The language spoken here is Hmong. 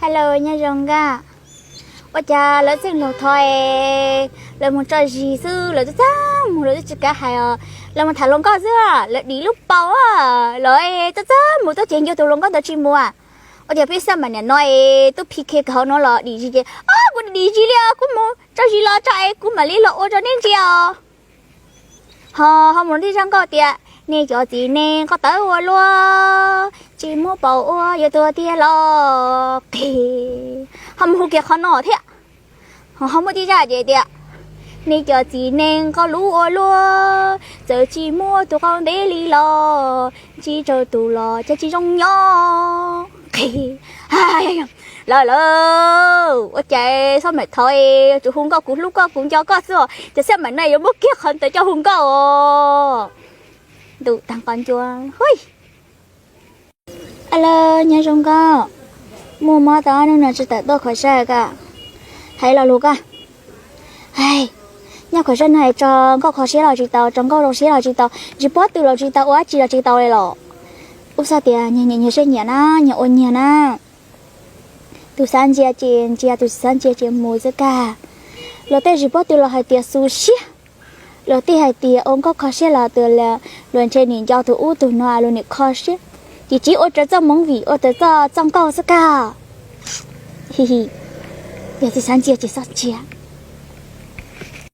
Hello, nyob zoo nkauj. Ua cas lawv txheej laus thov es lawv mus tso zis xwb, lawv txaj txaj muag, lawv twb tsis kav hais os. Lawv mus tham hluas nkauj xwb, lawv dim lub paus los txaj txaj muag tuaj ces nco tus hluas nkauj ntawd tsis mus. Ua cas peb xab mam niam no es tub P K kawg hauv no los dim zis ces, kuv dim zis li os, kuv mus tso zis los tso es kuv mam li los ua rau neb ntsia os. Ho ho mus tib zaj nkauj tias, nej cov txiv neej koj tawv ua luaj, tsis muab paus ua yuav tuag tiag los qis. Ho mus hu kiag qhov no thiab. Ho ho muaj tib zaj ces tias, nej cov txiv neej koj lub ua luaj, txawm tsis muab tus qau ntev li los, tsis raug tus los cas tsis zoo nyob qis. Lawv lawv ua cas xab mam thov es yuav tsum hu nkauj, kuv hlub koj kuv nco koj xwb os, ces xab mam no yuav muab kiag qhov ntawd coj hu nkauj os. Ntuj tag nqo ncua. Alo, nyob zoo nkauj. Muaj mob tau ob hnub no tsis tawm tuaj kho siab koj. Hais lo lus koj. Hais, nyob kho siab no es tso nkauj kho siab los tsis tau, tso nkauj zoo siab los tsis tau, tsis pab twg los tsis tau, ua dab tsi los tsis tau li los. Ub, xav tias nyias nyias siab nyiam na, nyias ua nyias na. Tus xav ntsia ces ntsia, tus tsis xav ntsia ces mus xwb kag. Luag tej tsis pab twg los hais tias xu siab. Luag tej hais tias ua nkauj kho siab los tus, luag ntshe nim nco tus ub tus no luag nim kho siab. Ces tsis ua raws txoj movie, ua raws txoj, txoj nkauj xwb kag. Hi hi, yog tsis xav ntsia ces txhob ntsia.